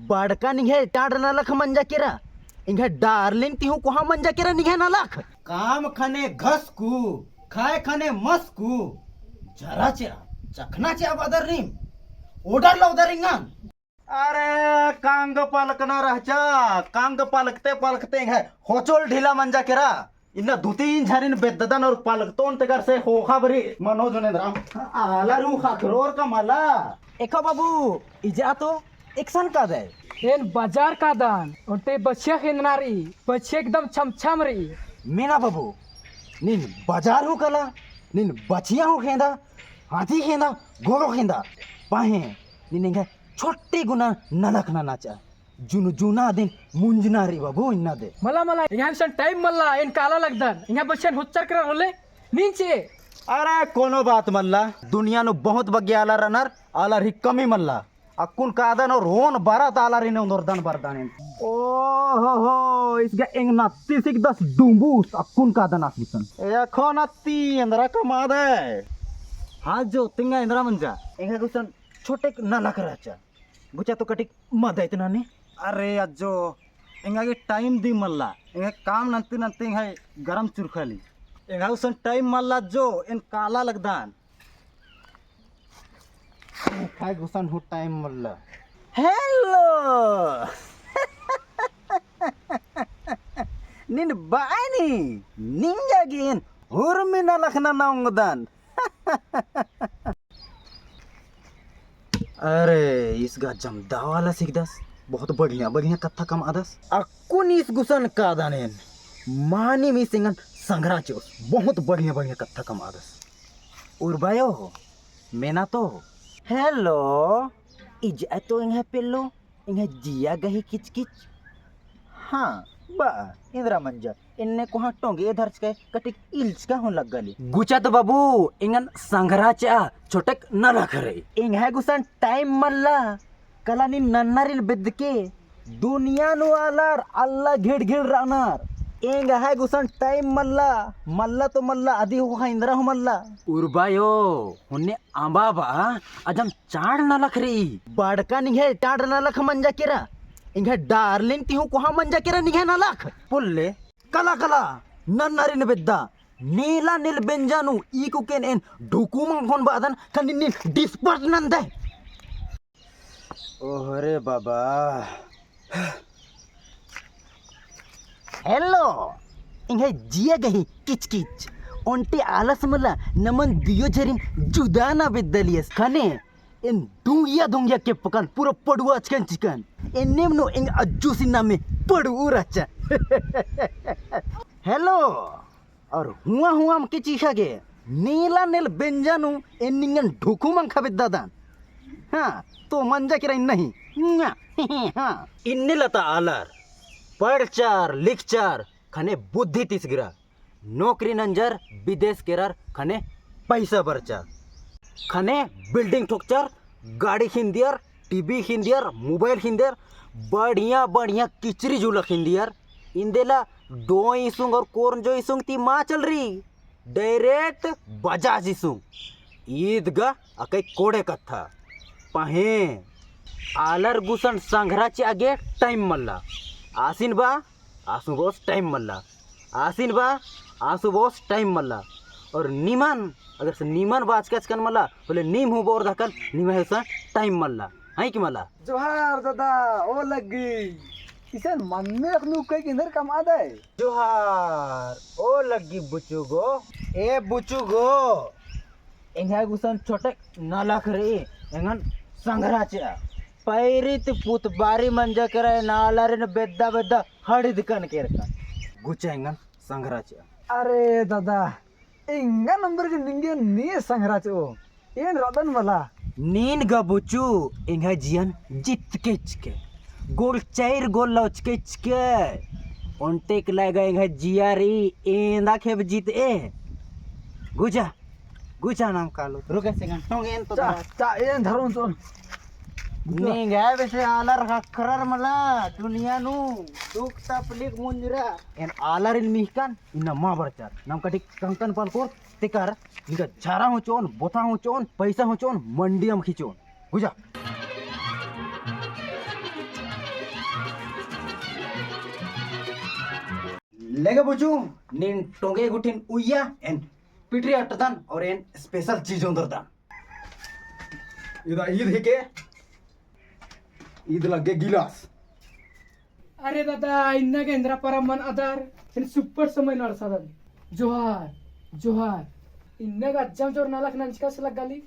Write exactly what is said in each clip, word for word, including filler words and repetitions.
बड़का निंग्है टाड़ नलख मंजा केरा, एंग्है darling ती हूँ कोहाँ मंजा केरा निंग्है नलख। काम खने घसकू, खाय खने मसकू, जरा चिआ, चखना चिआ बअदर नीम, ओडर लौदर एंगन। अरे, कांग पलकना रहचा, कांग पलकते पलकते एंग्है होचोल ढीला मंजा केरा। इन्ना दू तीन झरिन बेद्ददन और पलकतोन तेकर से होखा बरी मनोज उनेंद्रा। आलर हूँ ख़क्खरोर का मला। एका बाबू, इजा तो एकसन कादय। एन बजार कादन, ओन्टे बछिया खेंदना रई, बछिया एकदम छमछम रई। मेना बाबू, नीन बजार हूँ कला, नीन बछिया हूँ खेंदा, हाथी खेंदा, घोड़ो खेंदा, पहें नीन एंग्है छोटे गुना नलख नना चिआ। जुनु जुना दिन मुंजना रई बाबू इन्ना दे। मला, मला, एंग्है गुसन time मल्ला, एन काला लगदन, एंग्है बछियन होच्चर केरर होले, नीन चिए। अरे कोनो बात मल्ला, दुनिया नू बहुत बग्गे आलर रअनर, आलर ही कमी मल्ला। अक्कुन कादन और ओन बरत आलर ही ओन्दरदन बरदन एन। ओहो हो, इसगा एंग नत्ती सिकदस डुम्बुस, अक्कुन कादन आस गुसन। एखन अत्ती एन्दरा कमआ दय। हाँ जो, तिंगा एन्दरा मंजा। एंग्है गुसन छोटे नलख रहचा। गुचा तो कटिक मदइत ननी। अरे अज्जो, एंगा गे time दी मल्ला, एंगा काम नन्ती नन्ती एंगा गरम चुरखली। एंगा गुसन time मल्ला अज्जो, एन काला लगदन। एंगा गुसन हूँ time मल्ला। Hello। नीन बअनी, निंगा गे एन हुरमी नलख नना ओंगदन। अरे, इसगा जमदावाला सिकदस, बहुत बढ़िया, बढ़िया कत्था कमआदस। अक्कुन इस गुसन कादन एन, मानिम इस एंगन संग्रा चिओस, बहुत बढ़िया, बढ़िया कत्था कमआदस। उर्बायो, मेना तो। Hello, इजा तो एंग्है पेल्लो, एंग्है जिया गही किचकिच। हाँ, बा, एन्दरा मंजा, एन्ने कोहाँ टोंगे धरचकय, कटिक इल्चका हूँ लग्गाली। गुचा तो बाबू, एंगन संग्रा चिआ, छोटेक नलख रई। एंग्है गुसन time मल्ला, कला नीन नन्नरिन बेद्दके, दुनिया नू आलर अल्ला घिड़घिड़ रअनर। एंग्है गुसन time मल्ला, मल्ला तो मल्ला, अदी होखा एन्दरा हूँ मल्ला। उर्बायो, हुन्ने अम्बा बा, अजम चाड़ नलख रई। बड़का निंग्है टाड़ नलख मंजा केरा। एंग्है darling ती हूँ कोहाँ मंजा केरा निंग्है नलख। पुल्ले। कला कला, नन्नरिन बेद्दा। नीला नील बेंजा नू ईकुकेन एन ढुकु मंखोन बअदन, खनी नीन dispatch नन्दय। ओहरे बाबा। Hello, एंग्है जिया गही किचकिच। ओन्टे आलस मला नमन दुयो झरिन जुदा ना बेद्दालियस। खने एन धुंगिया धुंगिया केप्पकन पूरा पड़ुआ चिकन चिकन। एन्नेम नू एंग अज्जु सिन्ना में पड़ुआ रहचा। Hello, और हुआ हुआ अमके चीखा गे, नीला नील बेंजा नू एन निंगन ढुकु मंखा बेद्दादन। हाँ, तो मंजा केरा इन्ना ही। हाँ, इन्ने लता आलर, पढ़चर, लिखचर, खने बुद्धि तिसगिरा, नौकरी नंजर, विदेश केरर, खने पैसा बरचर, खने building ठोकचर, गाड़ी खिंदियर, TV खिंदियर, mobile खिंदियर, बढ़िया बढ़िया किचरी जुला खिंदियर। इन्देला डोंय इसुंग और कोरंजो इसुंग ती मा चलरी, direct बजाज इसुंग। ईद गा अकय कोड़े कत्था। पहें आलर गुसन संघरा चिआ गे time मल्ला। आसिन बा, आसु बोस time मल्ला। आसिन बा, आसु बोस time मल्ला। और निमन, अगर से निमन बाचका चिकन मल्ला, होले नीम हूँ बोर दहकन, निम्है गुसन time मल्ला। है कि मला? जोहार दादा, ओ लग्गी। इसन मन्ने अखनू कई किन्नर कमआ दय। जोहार, ओ लग्गी बुचु गो। ए बुचु गो। एंग्है गुसन छोटे नलख रई, एंगन संघरा चिआ। पैरी ती पुतबारी मंजा केरा, नालारिन बेद्दा बेद्दा हड़िदकन केरकन। गुचा एंगन संघरा चिआ। अरे दादा, एंगा नंबर के निंगे नी संघरा चिओ। एन रदन मला। नीन गा बुचु, एंग्है जियन जितके चिके। गोल चाइर गोल लौचके चिके। ओन्टे के लायगा एंग्है जिया रई, एन्दा खेप जितए। गुजा, गुजा नाम कालो। रुके सेकंड, टोंगे एन तो चा, धरा। चा, एन धरोन चोन। निंग्है बेसे आलर ख़क्खरर मला, दुनिया नू, दुख तकलीफ मुंजरा। एन आलरिन मिहकन, इन्ना मा बरचर। नाम कटी कंकन पालकोर, तेकर, निंगा झारा हूँ चोन, बोथा हूँ चोन, पैसा हूँ चोन, मंडी अमख़ी चोन। गुजा। लेगे बुचू, नीन टोंगे गुट्ठिन उइया, एन पिटरी अट्टदन और एन special चीज ओन्दरदन। इदा ईद हिके, ईद लग्गे गिलास। अरे दादा, इन्ना गे एन्दरा परब मनादर, एन सुप्पट समय नू अंड़सादन। जोहार, जोहार। इन्ना गे अज्जम जोर नलख नंजका से लग्गाली।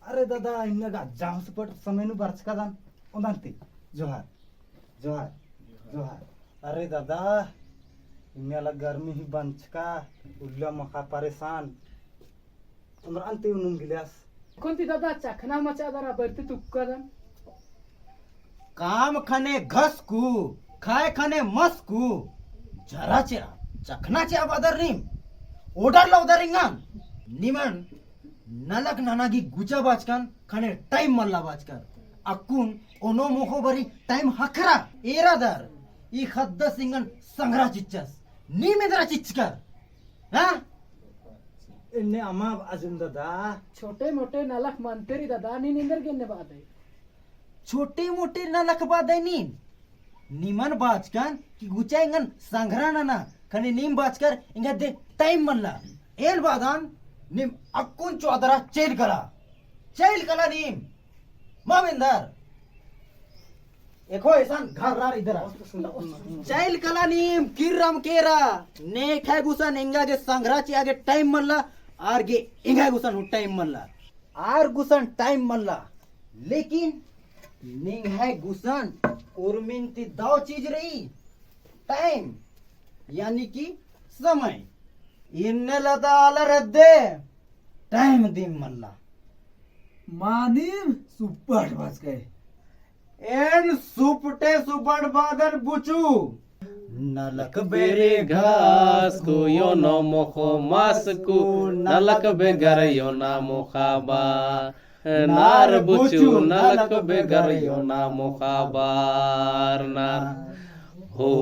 अरे दादा, इन्ना गे अज्जम सुप्पट समय नू बरचकादन, ओन्दन ती। जोहार, जोहार, जोहार। अरे दादा, इन्ना ला गर्मी ही बंचका, उल्ला मखा परेशान। ओन्दरन ती उन्नुम गिलास। कोन ती दादा चखना मचादर आ बरती तुक्कादन। काम खने घसकू, खाय खने मसकू, जरा चेरा चखना चिआ बअदर नीम। Order लौदर एंगन। निमन नलख नना गे गुचा बाचकन, खने time मल्ला बाचकन। अक्कुन ओनो मोख़ो बारी time ख़क्खरा एरादर। ई ख़द्दस एंगन संग्रह चिच्चस। नीम एन्दरा चिच्चकर। हाँ? एन्ने अमा अजम दादा। छोटे मोटे नलख मनते रई दादा, नीन एन्देरगे एन्ने बअदय। छोटे मोटे नलख बअदय नीन। निमन बाचकन कि गुचा एंगन संग्रह नना, खने नीम बाचकर एंगा दे time मल्ला। एन बअदन नीम अक्कुन चोअदरा चइल कला। चइल कला नीम। मा बेंदर। एको एसन घर रार इदरा। चइल कला नीम किर्रम केरा। नेख़य गुसन एंगा गे संग्रह चिआ गे time मल्ला, आर गे एंगा गुसन हूँ time मल्ला। आर गुसन time मल्ला, लेकिन निंग्है गुसन उर्मिन ती दव चीज रई, time, यानी कि समय। इन्ने लता आलर अद्दे time दिम मल्ला। मानिम सुपट बाचकय। एन सुपटे सुपट बअदन बुचू। नलख बेरी घासकू, योना मोख़ो मासकू, नलख बेगर योना मोख़ा बा। नार बुचू, नलख बेगर योना मोख़ा बार नार। हो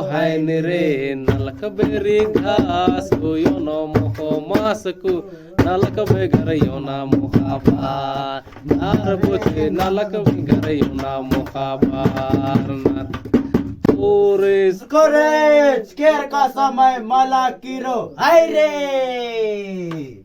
हैन रे, नलख बेरी घासकू, योना मोख़ो मासकू, नलख बेगर योना मोख़ा बार। नार बुचू, नलख बेगर योना मोख़ा बार नार। कोरेस कोरेस, केरका समय मला किरो, हाय रे।